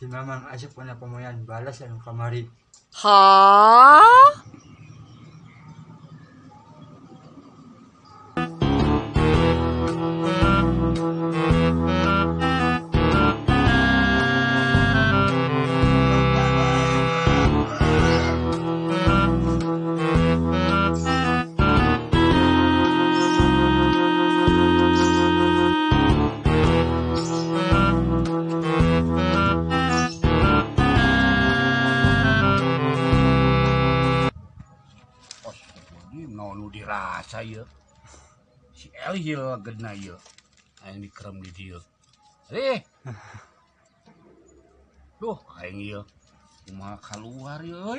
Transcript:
Si Mamang asup kana pamoyan balas anu kamari. Hah? Astagfirullahaladzim, naon nu dirasa ieu? Si Elhil gedna ieu. Aing dikerem di dieu. Eh. Duh, aing ieu kumaha kaluar ieu euy.